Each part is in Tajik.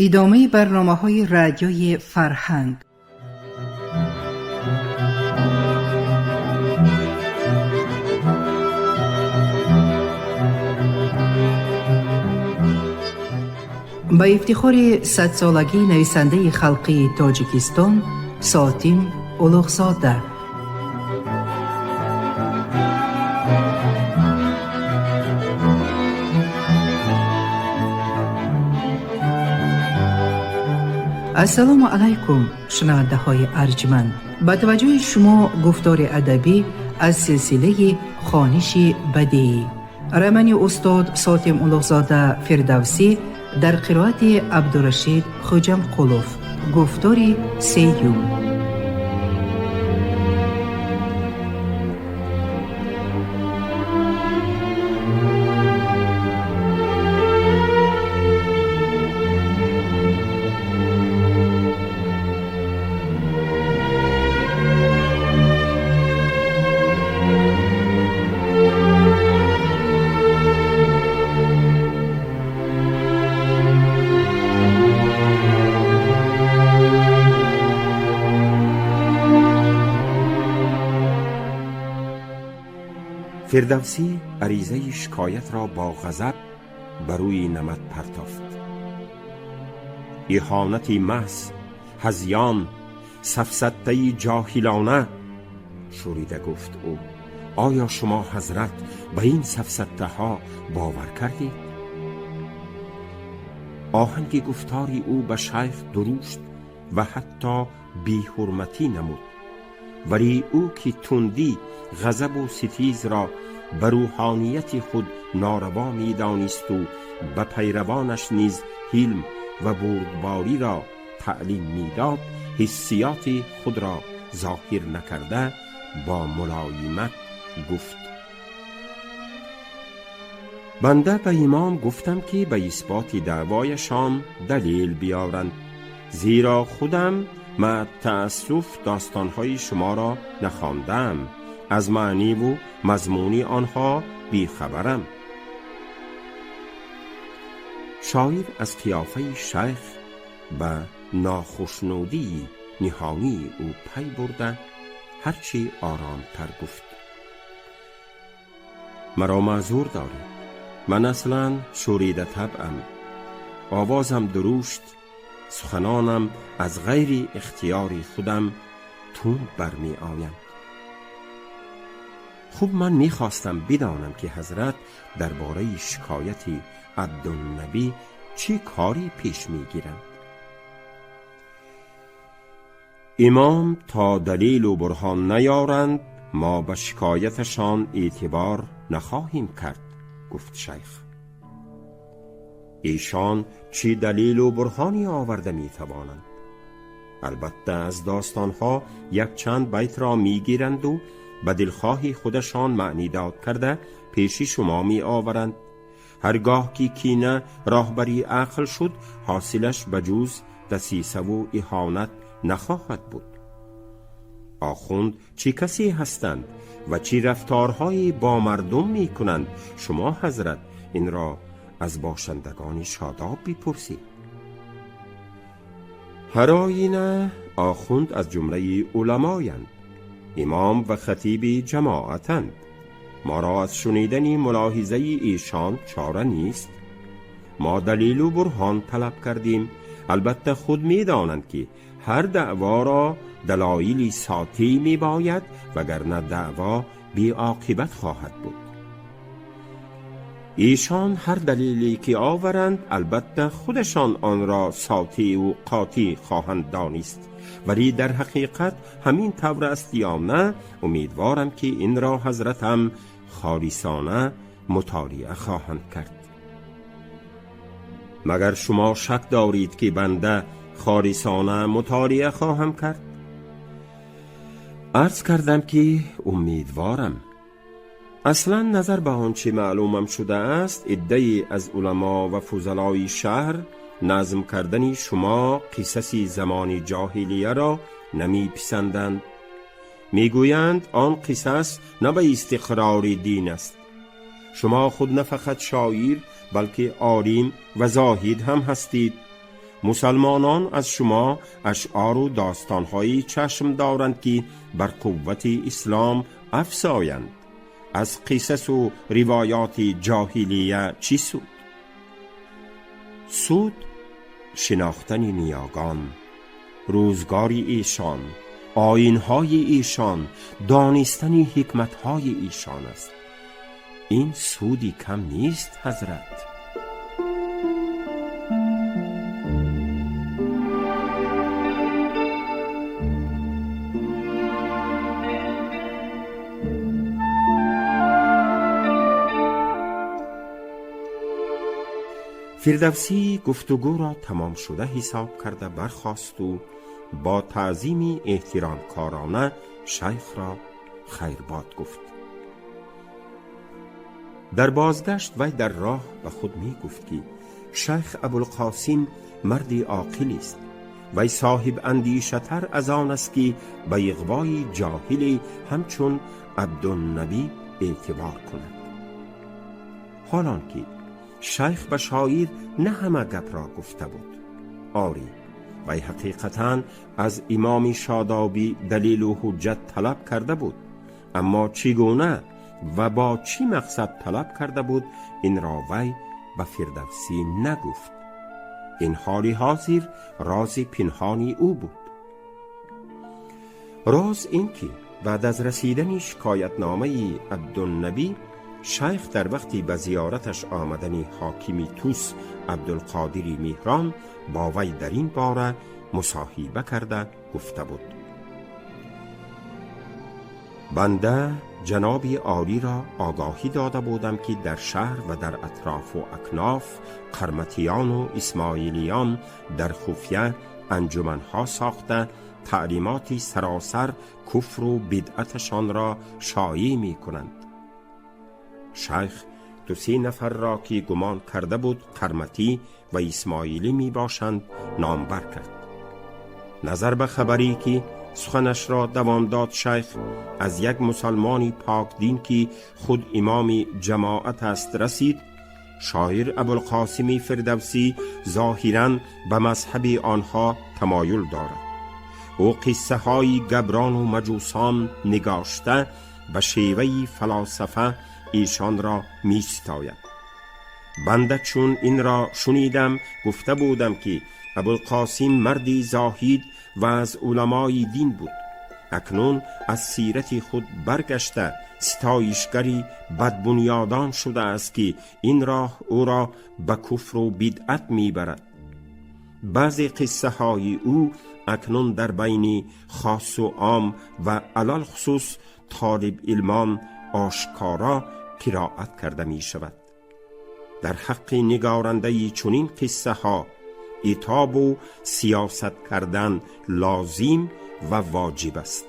Идомаи барномаҳои Радиои Фарҳанг. Ба ифтихори садсолагии нависандаи халқии Тоҷикистон Сотим Улуғзода. Ассалому алайкум, шунавандаҳои арҷманд! Ба таваҷҷӯҳи шумо гуфтори адабӣ аз силсилаи хониши бадеӣ, романи устод Сотим Улуғзода Фирдавсӣ дар қироати Абдурашид Хӯҷамқулов, гуфтори сеюм. Фирдавсӣ аризаи шикоятро бо ғазаб ба рӯи намат партофт. Иҳонати маҳз, ҳазён, сафсаттаи ҷоҳилона, шӯрида гуфт ӯ. Оё шумо ҳазрат ба ин сафсаттаҳо бовар кардед? Оҳанги гуфтори ӯ ба шайх дурушт ва ҳатто беҳурматӣ намуд, вале ӯ ки тундӣ, ғазабу ситизро ба рӯҳонияти худ нораво медонисту ба пайравонаш низ ҳилм ва бурдбориро таълим медод, ҳиссиёти худро зоҳир накарда бо мулоимат гуфт: банда ба имом гуфтам, ки ба исботи даъвояшон далел биёранд, зеро худам маъ таассуф достонҳои шуморо нахондаам, аз маъниву мазмуни онҳо бехабарам. Шоир аз қиёфаи шайх ба нохушнудии ниҳонии ӯ пай бурда, ҳарчи оромтар гуфт: маро маъзур доред, ман аслан шӯрида табъам, овозам дурушт, суханонам аз ғайри ихтиёри худам тунд бармеоянд. Хуб, ман мехостам бидонам, ки ҳазрат дар бораи шикояти Абдуннабӣ чӣ коре пеш мегиранд. Имом то далелу бурҳон наёранд, мо ба шикояташон эътибор нахоҳем кард, гуфт шайх. Эшон чӣ далелу бурҳоне оварда метавонанд? Албатта аз достонҳо якчанд байтро мегиранду ба дилхоҳи худашон маънидод карда пеши шумо меоваранд. Ҳаргоҳ ки кина роҳбари ақл шуд, ҳосилаш ба ҷуз дасисаву иҳонат нахоҳад буд. Охунд чӣ касе ҳастанд ва чӣ рафторҳое бо мардум мекунанд, шумо ҳазрат инро аз бошандагони Шодоб бипурсед. Ҳар оина охунд аз ҷумлаи уламоянд, имом ва хатиби ҷамоатанд. Моро аз шунидани мулоҳизаи эшон чора нест. Мо далелу бурҳон талаб кардем. Албатта худ медонанд, ки ҳар даъворо далоили сотӣ мебояд, вагарна даъво беоқибат хоҳад буд. Эшон ҳар далеле ки оваранд, албатта худашон онро сотиу қотӣ хоҳанд донист, вале дар ҳақиқат ҳамин тавр аст ё на, умедворам, ки инро ҳазратам холисона мутолиа хоҳанд кард. Магар шумо шак доред, ки банда холисона мутолиа хоҳам кард? Арз кардам, ки умедворам. Аслан назар ба он чӣ маълумам шудааст, иддае аз уламо ва фузалои шаҳр назм кардани шумо қиссаси замони ҷоҳилияро намеписанданд. Мегӯянд, он қиссас на ба истиқрори дин аст. Шумо худ на фақат шоир, балки олим ва зоҳид ҳам ҳастид. Мусалмонон аз шумо ашъору достонҳои чашм доранд, ки бар қуввати ислом афзоянд. Аз қиссасу ривоёти ҷоҳилия чӣ суд? Суд шинохтани ниёгон, рӯзгори эшон, оинҳои эшон, донистани ҳикматҳои эшон аст. Ин суди кам нест, ҳазрат. Фирдавсӣ гуфтугӯро тамомшуда ҳисоб карда бархосту бо таъзими эҳтиромкорона шайхро хайрбод гуфт. Дар бозгашт вай дар роҳ ба худ мегуфт, ки шайх Абулқосим марди оқилист. Вай соҳиб андешатар аз он аст, ки ба иғвои ҷоҳиле ҳамчун Абдуннабӣ эътибор кунад. Ҳолон ки шайх ба шоир на ҳама гапро гуфта буд. Орӣ, вай ҳақиқатан аз имоми Шодобӣ далелу ҳуҷҷат талаб карда буд, аммо чӣ гуна ва бо чӣ мақсад талаб карда буд, инро вай ба Фирдавсӣ нагуфт. Ин ҳоли ҳозир рози пинҳони ӯ буд. Роз ин ки баъд аз расидани шикоятномаи Абдуннабӣ, шайх дар вақти ба зиёраташ омадани ҳокими Тус Абдулқодири Меҳрон бо вай дар ин бора мусоҳиба карда гуфта буд: банда ҷаноби олиро огаҳӣ дода будам, ки дар шаҳр ва дар атрофу акноф қарматиёну исмоилиён дар хуфя анҷуманҳо сохта, таълимоти саросар куфру бидъаташонро шоеъ мекунанд. Шайх ду-се нафарро, ки гумон карда буд қарматӣ ва исмоилӣ мебошанд, номбар кард. Назар ба хабаре ки суханашро давом дод шайх, аз як мусалмони покдин, ки худ имоми ҷамоат аст, расид, шоир Абулқосими Фирдавсӣ зоҳиран ба мазҳаби онҳо тамоюл дорад. Ӯ қиссаҳои габрону маҷусон нигошта, ба шеваи фалосафа эшонро мистояд. Банда чун инро шунидам, гуфта будам, ки Абулқосим марди зоҳид ва аз уламои дин буд, акнун аз сирати худ баргашта, ситоишгари бадбунёдон шудааст, ки ин роҳ ӯро ба куфру бидъат мебарад. Баъзе қиссаҳои ӯ акнун дар байни хосу ом ва алалхусус толибилмон ошкоро қироат карда мешавад. Дар ҳаққи нигорандаи чунин қиссаҳо итобу сиёсат кардан лозим ва воҷиб аст.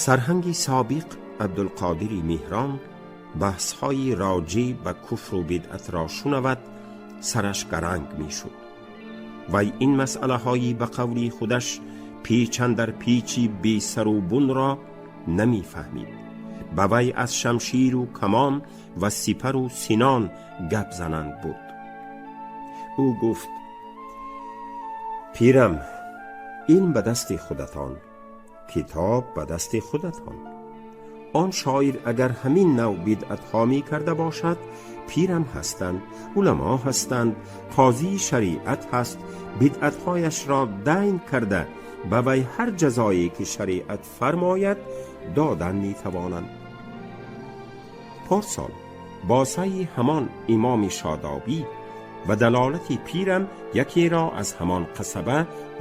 Сарҳанги собиқ Абдулқодири Меҳрон баҳсҳои роҷеъ ба куфру бидъатро шунавад, сараш гаранг мешуд. Вай ин масъалаҳои ба қавли худаш печандар печи бесару бунро намефаҳмид. Ба вай аз шамширу камон ва сипару синон гап зананд буд. Ӯ гуфт: пирам, илм ба дасти худатон, китоб ба дасти худатон. Он шоир агар ҳамин нав бидъатҳо мекарда бошад, пирам ҳастанд, уламо ҳастанд, қозии шариат ҳаст, бидъатҳояшро дайн карда, ба вай ҳар ҷазое ки шариат фармояд додан метавонанд. Порсол бо саъи ҳамон имоми Шодобӣ ва далолати пирам якеро аз ҳамон қасаба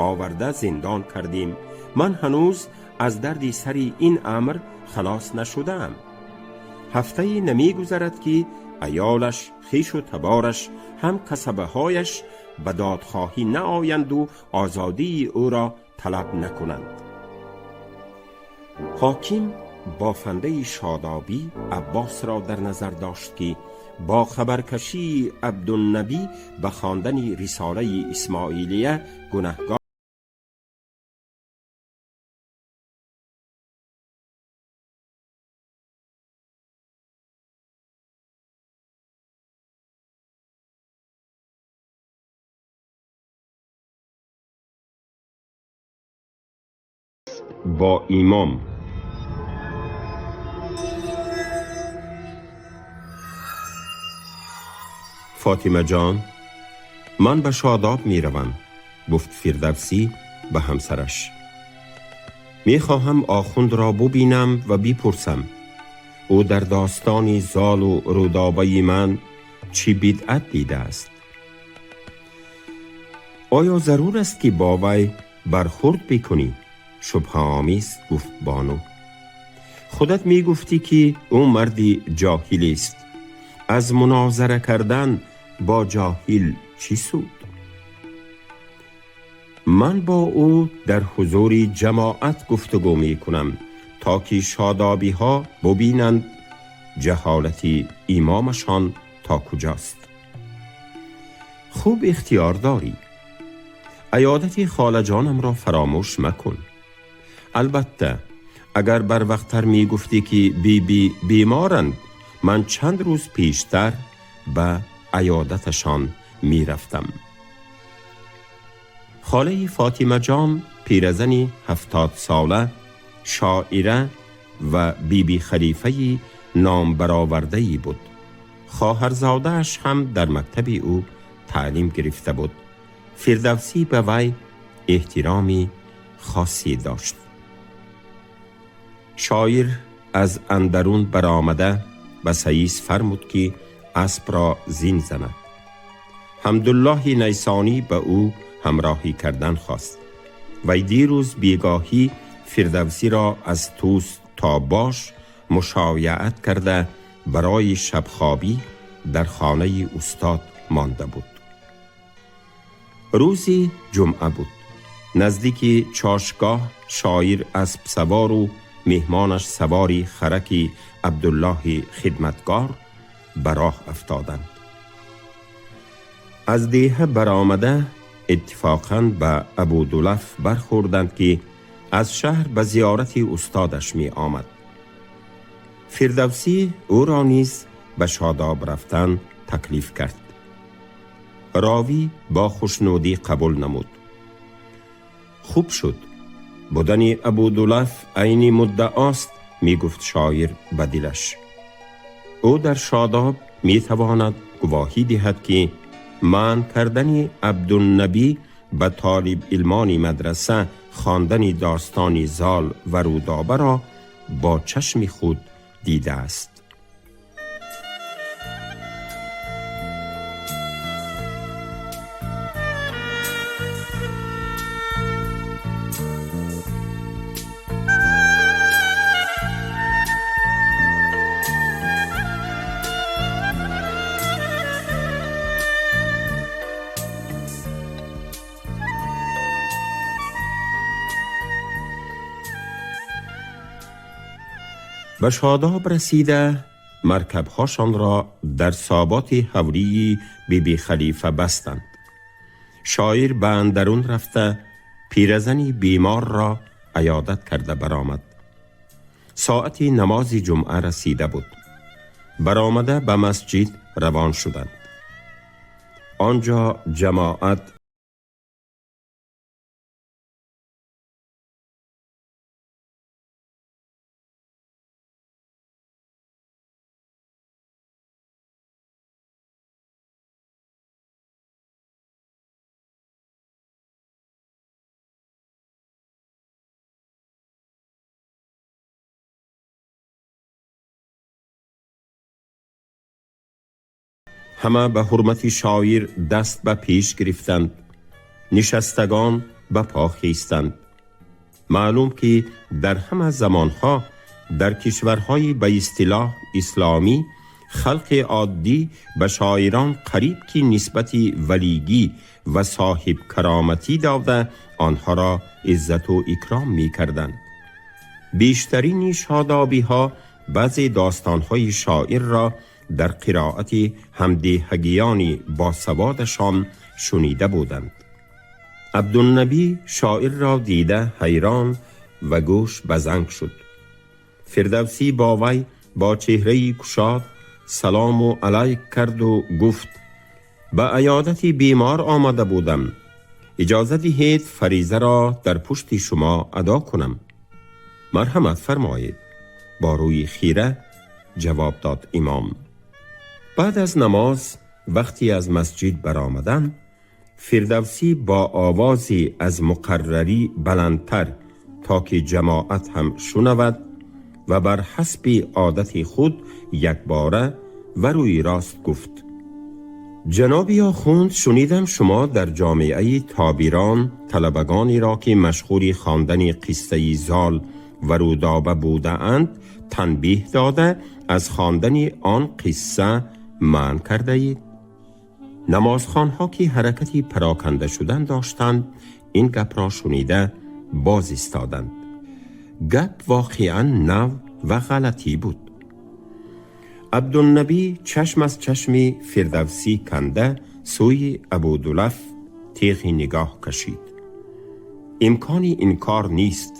оварда зиндон кардем. Ман ҳанӯз аз дарди сари ин амр халос нашудаам. Ҳафтае намегузарад, ки аёлаш, хешу табораш, ҳам касабаҳояш ба додхоҳӣ наоянду озодии ӯро талаб накунанд. Ҳоким бофандаи Шодобӣ Аббосро дар назар дошт, ки бо хабаркашии Абдуннабӣ ба хондани рисолаи Исмоилия гунаҳгор با امام. فاطمه جان، من به شاداب می روم، گفت فردوسی به همسرش. می خواهم آخوند را ببینم و بپرسم او در داستان زال و رودابه من چی بدعت دیده است. آیا ضرور است که با وی برخورد بکنی؟ شبهه آمیز گفت بانو. خودت می گفتی که او مردی جاهل است. از مناظره کردن با جاهل چی سود؟ من با او در حضور جماعت گفتگو می کنم تا که شادابی ها ببینند جهالت امامشان تا کجاست. خوب اختیار داری. عیادت خاله جانم را فراموش مکن. البته اگر بر وقتتر می گفتی که بی بی بیمارند، من چند روز پیشتر به عیادتشان می رفتم. خاله فاطمه جان، پیرزنی 70 ساله، شاعره و بی بی خلیفه نام برآورده‌ای بود. خواهرزاده‌اش هم در مکتب او تعلیم گرفته بود. فردوسی به وی احترامی خاصی داشت. شاعر از اندرون برآمده به سیس فرمود که اسب را زین زند. حمدالله نیسانی به او همراهی کردن خواست. وی دیروز بیگاهی فردوسی را از توس تا باش مشایعت کرده برای شبخوابی در خانه استاد مانده بود. روزی جمعه بود. نزدیک چاشگاه شاعر اسب سوار و مهمانش سواری خرک عبدالله خدمتگار به راه افتادند. از دیه برآمده اتفاقاً به ابودلف برخوردند که از شهر به زیارت استادش می آمد. فردوسی او را نیز به شاداب رفتن تکلیف کرد. راوی با خوشنودی قبول نمود. خوب شد. بودن ابودلف عین مدعاست، می گفت شاعر به دلش. او در شاداب می تواند گواهی دهد که من کردن عبدالنبی به طالب علمان مدرسه خواندن داستان زال و رودابه را با چشم خود دیده است. به شاداب رسیده مرکبهاشان را در سابات حوری بی بی خلیفه بستند. شاعر به اندرون رفته پیرزنی بیمار را عیادت کرده برآمد. ساعت نماز جمعه رسیده بود. برآمده به مسجد روان شدند. آنجا جماعت همه به حرمت شاعر دست به پیش گرفتند. نشستگان به پا خیستند. معلوم که در همه زمانها در کشورهای به اصطلاح اسلامی خلق عادی به شاعران قریب که نسبت ولیگی و صاحب کرامتی داده آنها را عزت و اکرام می کردند. بیشترین شادابی ها بعضی داستانهای شاعر را در قرائت همدیهگیان باسوادشان شنیده بودند. عبدالنبی شاعر را دیده حیران و گوش بزنگ شد. فردوسی با وی با چهره کشاد سلام و علیک کرد و گفت: به عیادت بیمار آمده بودم، اجازه دهید فریضه را در پشت شما ادا کنم. марҳамат фармоед, бо рӯи хира ҷавоб дод имом. Баъд аз намоз вақте аз масҷид баромаданд, фирдавсӣ бо овозе аз муқаррарӣ баландтар, то ки ҷамоат ҳам шунавад ва бар ҳасби одати худ якбора ва рӯи рост гуфт: ҷаноби охунд, шунидам шумо дар ҷомеаи тобирон талабагонеро ки машғули хондани қиссаи зол ва рӯдоба будаанд танбеҳ дода аз хондани он қисса манъ кардаед. Намозхонҳо ки ҳаракати пароканда шудан доштанд, ин гапро шунида боз истоданд. Гап воқеан нав ва ғалатӣ буд. Абдуннабӣ чашм аз чашми фирдавсӣ канда сӯи абудулаф теғи нигоҳ кашид. Имкони инкор нест,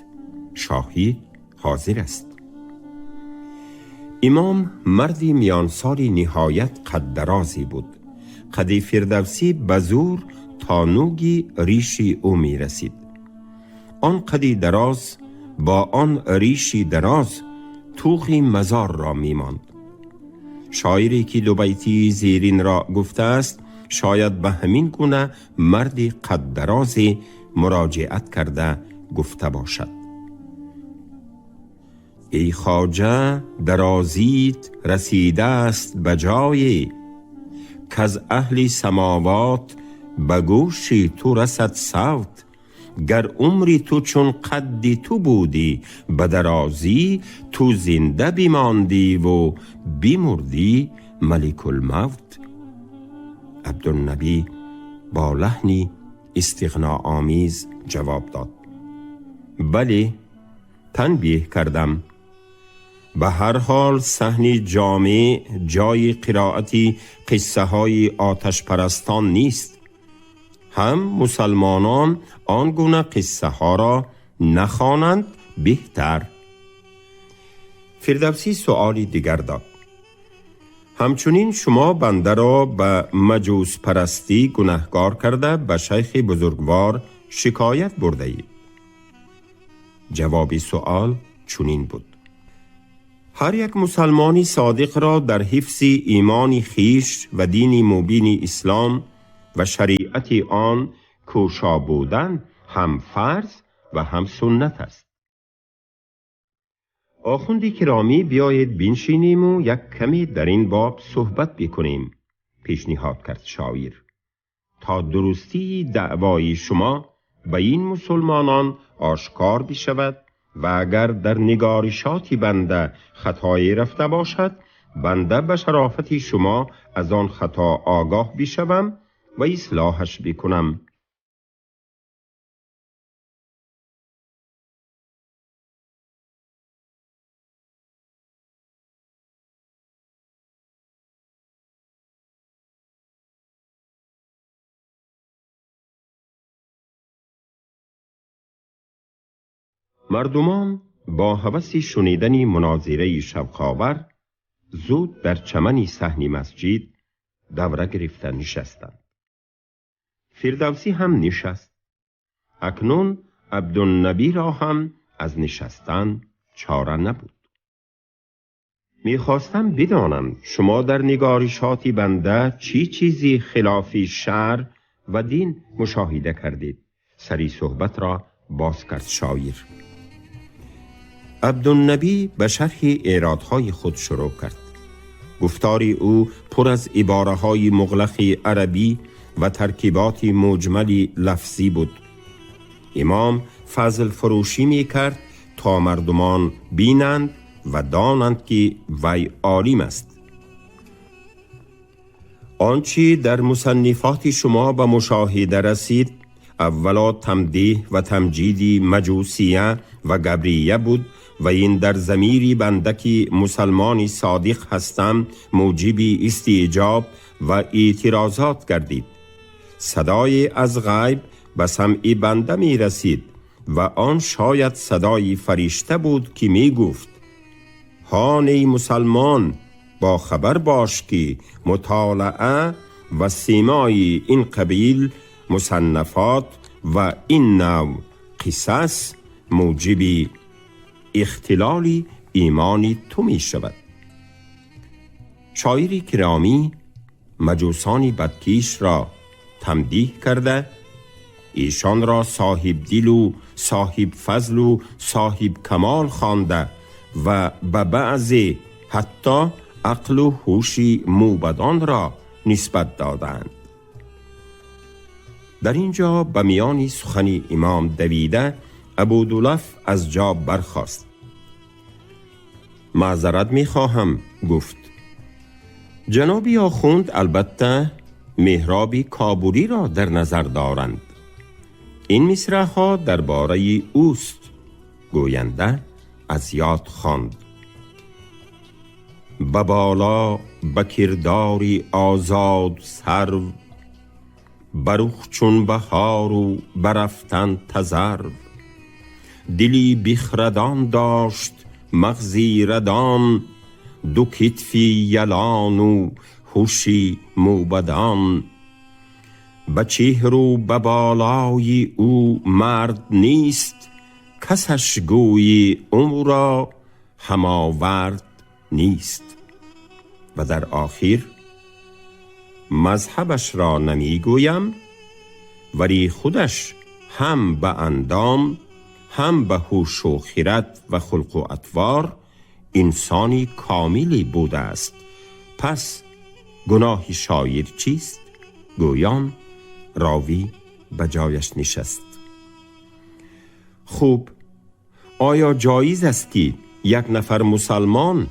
шоҳид ҳозир аст. Имом марди миёнсоли ниҳоят қаддарозе буд. Қади фирдавсӣ ба зӯр то нӯги риши ӯ мерасид. Он қади дароз бо он риши дароз туғи мазор мемонд. Шоире ки дубайтии зеринро гуфтааст, шояд ба ҳамин гуна марди қаддарозе муроҷиат карда гуфта бошад: эй хоҷа, дарозит расидааст ба ҷое, каз аҳли самовот ба гӯши ту расад савт. Гар умри ту чун қадди ту будӣ ба дарозӣ, ту зинда бимондиву бимурдӣ маликулмавт. Абдуннабӣ бо лаҳни истиғноомез ҷавоб дод: бале, танбеҳ кардам. Ба ҳар ҳол саҳни ҷомеъ ҷои қироати қиссаҳои оташпарастон нест. Ҳам мусалмонон он гуна қиссаҳоро нахонанд беҳтар. Фирдавсӣ суоли дигар дод: ҳамчунин шумо бандаро ба маҷӯспарастӣ гунаҳкор карда ба шайхи бузургвор шикоят бурдаед. Ҷавоби суол чунин буд: ҳар як мусалмони содиқро дар ҳифзи имони хиш ва дини мубини ислом ва шариати он кӯшо будан ҳам фарз ва ҳам суннат аст. Охунди киромӣ, биёед биншиниму як каме дар ин боб суҳбат бикунем, пешниҳод кард шоир, то дурустии даъвои шумо ба ин мусулмонон ошкор бишавад ва агар дар нигоришоти банда хатое рафта бошад, банда ба шарофати шумо аз он хато огоҳ бишавам ва ислоҳаш бикунам. Мардумон бо ҳаваси шунидани мунозираи шавқовар зуд дар чамани саҳни масҷид давра гирифта нишастанд. Фирдавсӣ ҳам нишаст. Акнун Абдуннабиро ҳам аз нишастан чора набуд. Мехостам бидонам шумо дар нигоришоти банда чӣ чизи хилофи шаръ ва дин мушоҳида кардед? Сари суҳбатро боз кард шоир. Абдуннабӣ ба шарҳи эродҳои худ шурӯъ кард. Гуфтори ӯ пур аз ибораҳои муғлақи арабӣ ва таркиботи муҷмали лафзӣ буд. Имом фазл фурӯшӣ мекард то мардумон бинанд ва донанд ки вай олим аст. Он чӣ дар мусаннифоти шумо ба мушоҳида расид, аввало тамдеҳ ва тамҷиди маҷусия ва габрия буд ва ин дар замири банда ки мусалмони содиқ ҳастам мӯҷиби истиҷоб ва эътирозот гардид. Садое аз ғайб ба самъи банда мерасид ва он шояд садои фаришта буд ки мегуфт: ҳон эй мусалмон, бо хабар бош ки мутолаа ва симои ин қабил мусаннафот ва ин нав қисас мӯҷиби اختلال ایمان تو می شود. شاعر کرامی مجوسان بدکیش را تمدیح کرده، ایشان را صاحب دل و صاحب فضل و صاحب کمال خوانده و به بعضی حتی عقل و هوش موبدان را نسبت دادند. در اینجا به میان سخن امام دویده ابودلف از جا برخاست. معذرت می خواهم، گفت. جناب آخوند البته محراب کابوری را در نظر دارند. این مصرع ها درباره اوست. گوینده از یاد خواند. به بالا به کرداری آزاد سرو، برخ چون بهار و برفتن تذرو. دلی بخردان داشت مغزی ردان، دو کتفی یلان و هوشی موبدان. به چهر و به بالای او مرد نیست، کسش گویی او را هماورد نیست. و در آخر مذهبش را نمیگویم، ولی خودش هم به اندام هم به هوش و خرد و خلق و اطوار انسانی کاملی بوده است. پس گناه شاعر چیست؟ گویان راوی به جایش نشست. خوب، آیا جایز است که یک نفر مسلمان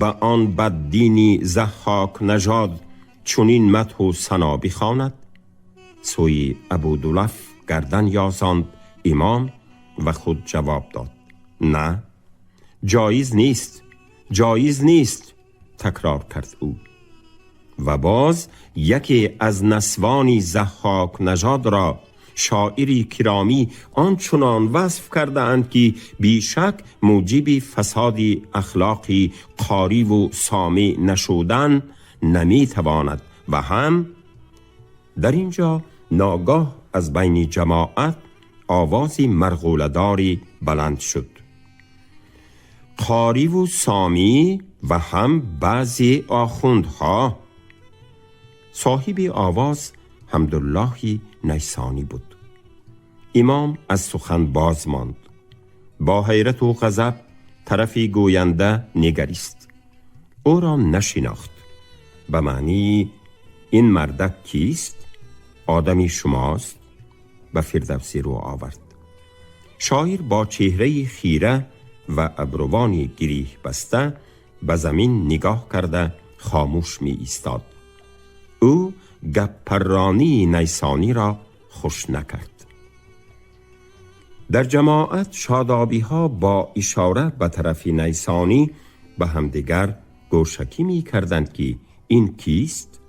به آن بددینی ضحاک نژاد چنین مدح و ثنا بخواند؟ سوی ابودلف گردن یازاند امام و خود جواب داد: نه، جایز نیست، جایز نیست، تکرار کرد او. و باز یکی از نسوانی ضحاک نژاد را شاعری کرامی آنچنان وصف کرده اند که بیشک موجب فساد اخلاقی قاری و سامع نشودن نمی تواند. و هم در اینجا ناگاه از بین جماعت آواز مرغوله‌داری بلند شد. قاری و سامی و هم بعضی آخوندها. صاحب آواز حمدالله نیسانی بود. امام از سخن باز ماند. با حیرت و غضب طرفی گوینده نگریست. او را نشناخت. به معنی این مردک کیست؟ آدمی شماست؟ به فردوسی رو آورد. شاعر با چهره خیره و ابروان گریه بسته به زمین نگاه کرده خاموش می ایستاد. او گپ پرانی نیسانی را خوش نکرد. در جماعت شادابی ها با اشاره به طرف نیسانی به همدیگر گوشکی می کردند که این کیست؟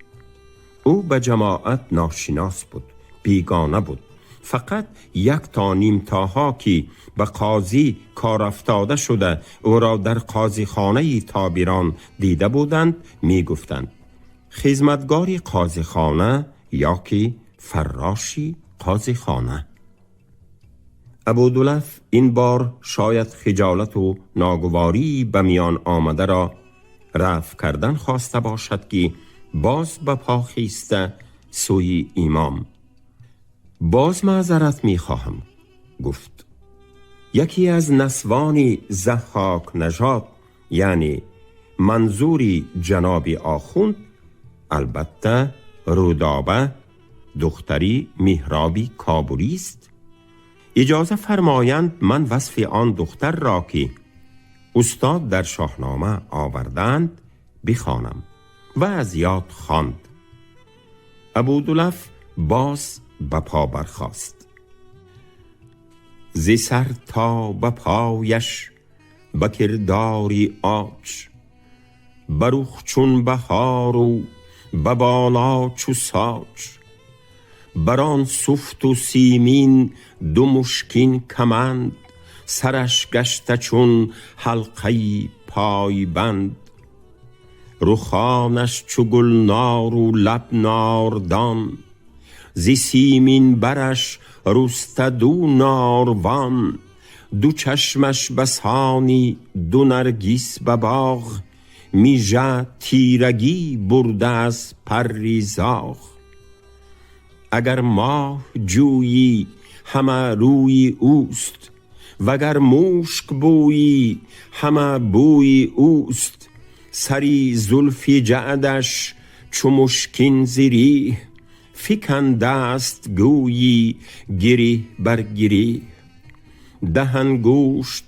او به جماعت ناشناس بود، بیگانه بود. فقط یک تا نیم تاها که به قاضی کار افتاده شده او را در قاضی خانه تابیران دیده بودند می گفتند خدمتگار قاضی خانه یا که فراشی قاضی خانه. ابودلف این بار شاید خجالت و ناگواری به میان آمده را رفع کردن خواسته باشد که باز به پا خیسته سوی امام. باز معذرت می خواهم، گفت. یکی از نسوان ضحاک نژاد، یعنی منظوری جناب آخوند، البته رودابه دختری محرابی کابولی است. اجازه فرمایند من وصف آن دختر را که استاد در شاهنامه آوردند بخوانم. و از یاد خواند. ابودلف باز به پا برخاست. ز سر تا به پایش به کرداری عاج، بر رخ چون بهار و به بالا چو ساج. بر آن سفت و سیمین دو مشکین کمند، سرش گشته چون حلقه پای بند. رخانش چو گلنار و لب ناردان، ز سیمین برش رسته دو ناروان. Ду чашмаш басони ду наргис ба боғ, мижа тирагӣ бурда аз парри зоғ. Агар моҳ ҷӯйӣ, ҳама рӯи ӯст, вагар мушк бӯйӣ, ҳама бӯи ӯст. Сари зулфи ҷаъдаш чу мушкин зиреҳ, фикандаст гӯйӣ гиреҳ бар гиреҳ. Даҳ ангушт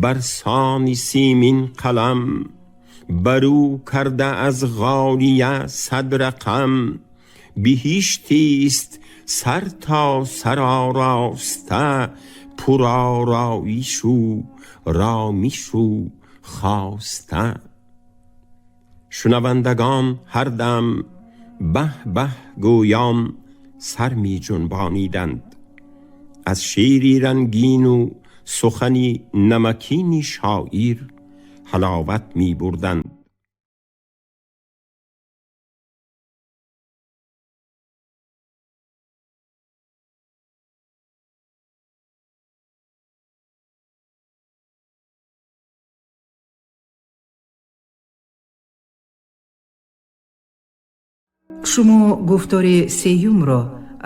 бар сони симин қалам, бар ӯ карда аз ғолия сад рақам. Биҳиштист сар то сар ороста, пур ороишу ромишу хоста. Шунавандагон ҳар дам баҳ баҳ гӯён сар ми ҷунбониданд. Аз шеъри рангину сухани намакини шоир ҳаловат мебурданд. Шумо гуфтори сеюмро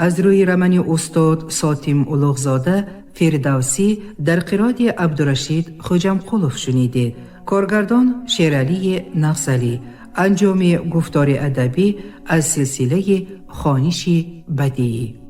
аз рӯи романи устод Сотим Улуғзода «Фирдавсӣ» дар қироати Абдурашид Хоҷамқулов шунидед. Коргардон Шералии Нағзалӣ. Анҷоми гуфтори адабӣ аз силсилаи хониши бадиӣ.